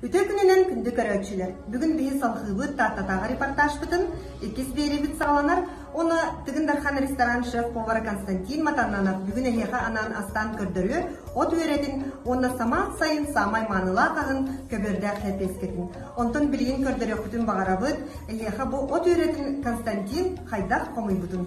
Үтүө күнүнэн күндү көрөөччүлэр! Бүгүн биһи салҕыыбыт Тааттатааҕы репортажпытын иккис биэриибит саҕаланар. Уонна Тыгын Дархан ресторан шеф-повара Константин Матаннанов бүгүн эһиэхэ анаан астаан көрдөрүө, от үөрэтин уонна самаан сайын саамай маанылаах аһын көбүөрдээх лэппиэскэтин. Онтон билигин көрдөрүөхпүтүн баҕарабыт, эһиэхэ бу от үөрэтин Константин хайдах хомуйбутун.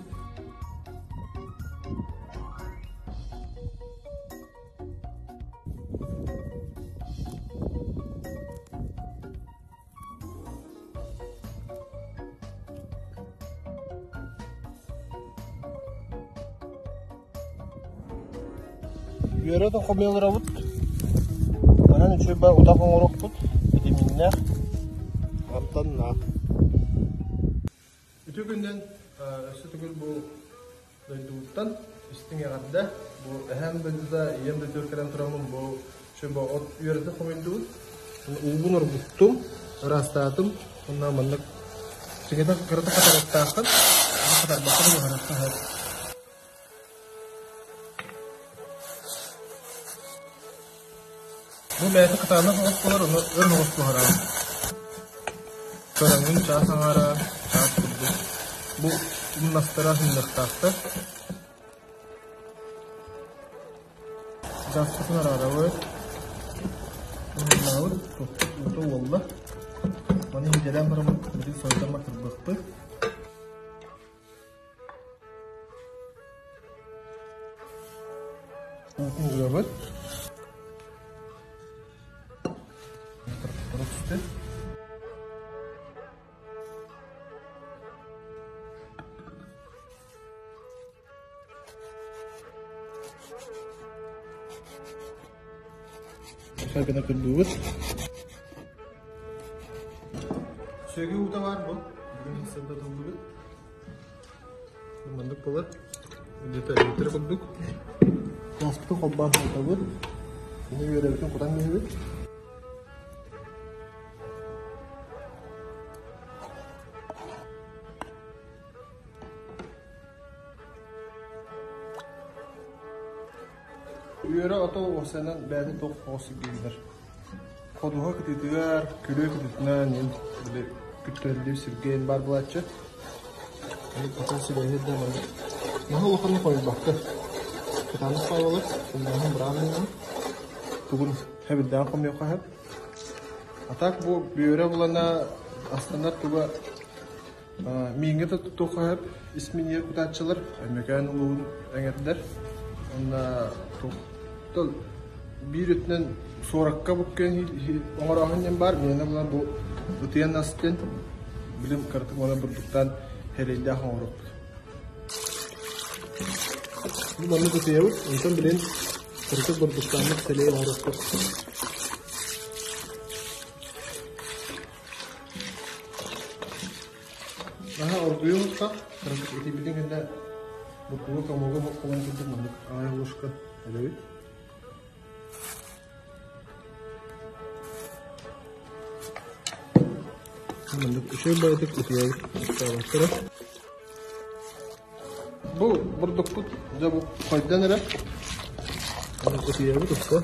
Үөрэ да хомуйаларабыт. Манан үчүгэй утах оҥоруохпут. Витаминнээх, амтаннаах. Үтүө күнүнэн өссө төгүл бу дойдубуттан истиҥ эҕэрдэ. Бу эһээм дойдута, ийэм дойдугар кэлэн тураммын бу бу от үөрэтэ хомуйдубут. Уубун оргуттум, ыраастаатым. Уонна маннык сигэтэ кырата хатарыктааххын, хатарбакка да уһарыахха сөп. Бу бэйэтэ кытаанах оҕус буолар, ону өр оҕус буһарабын. Көрөҥҥүн чаас аҥаара, чаас курдук. Бу умнастара сынньыахтаахтар. Чааспытын араарабыт. Уһуннаабыт, туппут уута уолла. Маны иһитэлээн бараммыт, бүтүн сойутан кырбыахпыт. Уутун угабыт. Түстэ. Гына кырбыыбыт. Сүөгү уута баар бу. Бүгүн сырдатыллыбыт. Маннык буолар. Где-то литр курдук. Кааспытын холбоон сытабыт. Ини үөрэбитин кутан биһибит. Үөрэ ото уопсайынан бэйэтэ туох оҕус сиргииллэр. Ходуһа кытыытыгар, күрүө кытыытынан иһин били күттэриллибит сиргэ иһин баар буолааччы. Атын сибээһи да маннык наһаа улаханнык хомуйбакка кытаанах хаалалар, умнаһын быраан тугун хэбирдээн хомуйуохха сөп. А так бу үөрэ булана астанар туга Мииҥҥэ да туттуохха сөп ис минньигэ кутааччылар, Өймөкөөн улууһун эҥэрдэр. Уонна туох биир өттүнэн суоракка буккуйан оҥорооһун диэн баар, миэнэ булан бу ытыйан ас диэн билим кыратык уонна бурдуктаан хэлэйдээх оҥоруохпут. Бу маннык ытыйабыт, онтон билин кыратык бурдуктааммыт сэлиэй оҥоруохпут. Наһаа оргуйа оһохтох, итийбитин кэннэ бурдугу комога бокколон курдук маннык аҕай ложка эбэбит. Маннык үчүгэй баҕайытык итийэбит ыстаабаттара. Бу бурдукпут дьэ бу хойдон эрэ. Ытыйабыт ыкка.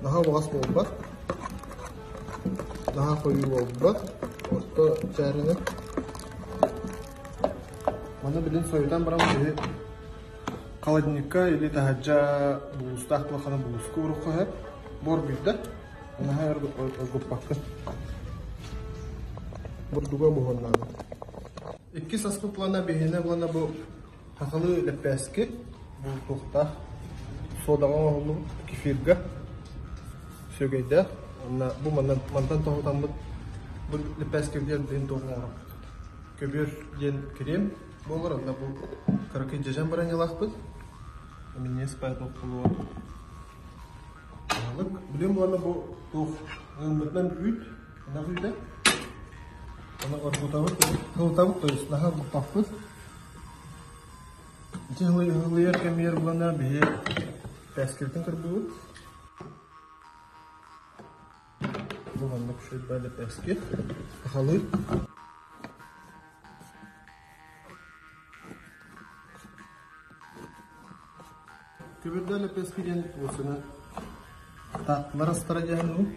Наһаа убаҕас буолбат. Наһаа хойуу буолбат. Орто чээрини. Маны билин сойутан баран киһи холодильникка или таһырдьа булуустаах туоххана булууска уруохха сөп. Бу оргуйда. Наһаа оргуппаккын. Бурдуга буһуннаабыт. Иккис аспыт плана биһиэнэ уонна бу хахалы лэппээски бу туохтаах содаҕа оҥоһуллубут кефирга сүөгэйдээх уонна бу манан мантан тоһутаммыт бу лэппээскибитигэр билигин туох оҥоробут көбүөр диэн крем буолар онно бу кыракый дьэдьэн баранньалаахпыт минньигэс баай туох Аһылык. Билим уонна бу туох ыаммытынан үүт, ынах үүтэ. Аны оргутабыт, сылытабыт, то есть наһаа оргуппаппыт. Ити ыһылыйар кэмигэр булана биһи пээскэбитин кырбыыбыт. Бу маннык үчүгэй лэпээски. Сахалыы. Көбүрдэ лэппиэскэ диэн уосуна Таатталар астара диэн бу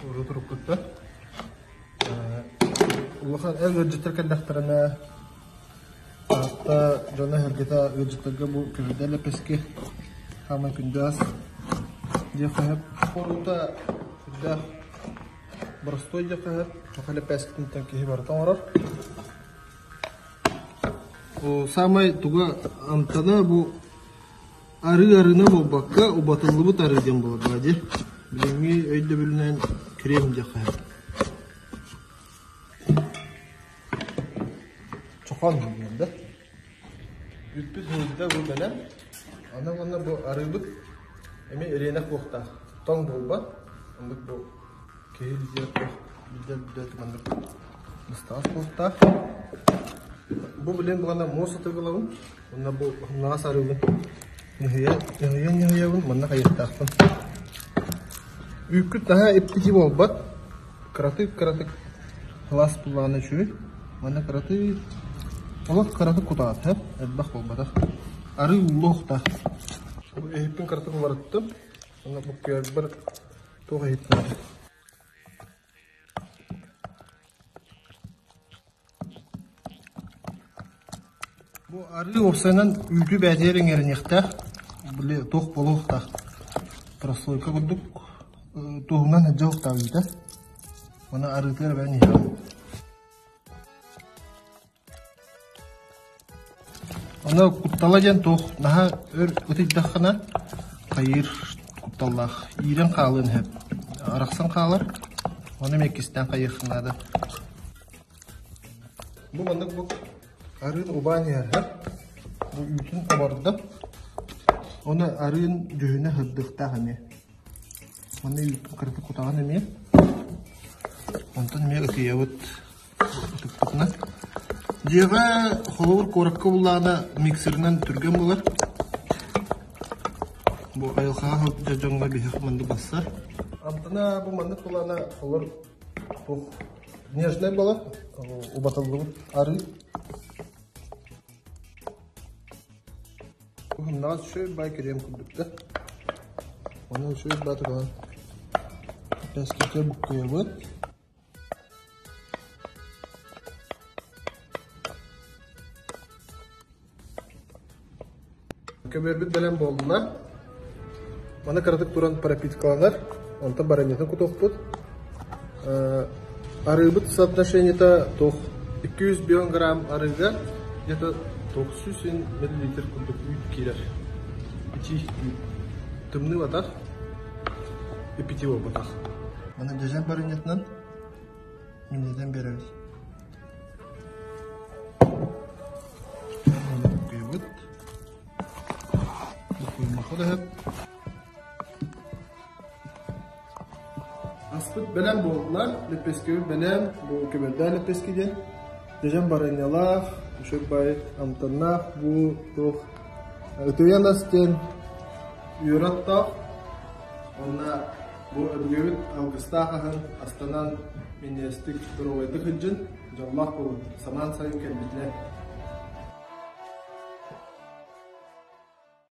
урут уруккуттан. Улахан эр ыалдьыттар кэллэхтэринэ Таатта дьоно-сэргэтэ ыалдьыттарга бу көбүрдэ лэппэски хаамай күндү ас диэххэ сөп. Оҥоруута сүрдээх боростуой диэххэ сөп. Саха лэппээскититтэн киһи барыта оҥорор. Саамай туга амтана бу арыы арыына буолбакка убатыллыбыт арыы диэн буолар дии. Билиҥҥи өйдөбүлүнэн крем диэххэ сөп. Чохон диэн да. Бүппүт һылдьыта бу бэлэм. Аны уонна бу арыыбыт эмиэ ириэнэх буохтаах. Тоҥ буолбат. Оннук бу киһи илдьиэр билдэр маннык быстаҕас буолуохтаах. Бу билин буолана муос атыылабын. Уонна бу умнаҕас арыыбын ньыһыйа ньыһыйабын манна хайыахтаахпын. Үүккүт наһаа иптити буолбат. Кыратык-кыратык сылаас буллаҕына үчүгэй. Манна кыратык олох кыратык кутаҕат элбэх буолбатах. Арыы ууллуохтаах. Бу иһиппин кыратык уларыттым. Уонна буккуйарбар туох иһиттим Бу арыы уопсайынан үүтү бээтигэр иҥэриниэхтээх, били туох буолуохтаах прослойка курдук туоһунан сылдьыахтаах үүтэ. Уонна арыытыгар эбэн иһэҕин. Ону куттала диэн туох наһаа өр ытыйдаххына хайыыр кутталлаах иирэн хаалыан сөп арахсан хаалар ону эмиэ иккистээн хайыаххын наада. Бу маннык бу арыын убаан иһэр бу үүтүн обордо ону арыын дьүһүнэ сырдыктаах эмиэ манна үүтүн кыратык кутаҕын эмиэ онтон эмиэ ытыйабыт ытыкпытына дьиэҕэ холобур куоракка буллаҕына миксеринэн түргэн булар бу айылҕаҕа сылдьар дьоҥҥо биһиэхэ маннык бассар амтана бу маннык булаана холор туох нежнай буолар убатыллыбыт арыы Уһуннаҕас үчүгэй баай кириэм курдук да. Ону үчүгэй баатыкалан бэскитэ буккуйабыт. Көбүөрбүт бэлэм буолла. Маны кыратык туран пропиткаланар, онтон баранньатын кутуохпут. Арыыбыт соотношениета туох 205 грамм арыыга где-то 900 миллилитр курдук үүт киирэр. Итии үүт. Тымныы батах, ипити буолбатах. Маны дьэдьэн баранньатынан минньитэн биэрэбит. Буккуйабыт. Буккуйуммакка да сөп. Аспыт бэлэм буолла, лэппиэскэбит бэлэм, бу көбөрдөөх лэппиэскэ диэн. Дьэдьэн барыанньалаах, үчүгэй амтаннаах, бу туох ытыйан ас диэн үөрэ оттоох. Уонна бу өбүгэбит алгыстаах аһын астанан минньигэстик, доруобайдык сылдьын, дьоллоох буолун, самаан сайын кэлбитинэн.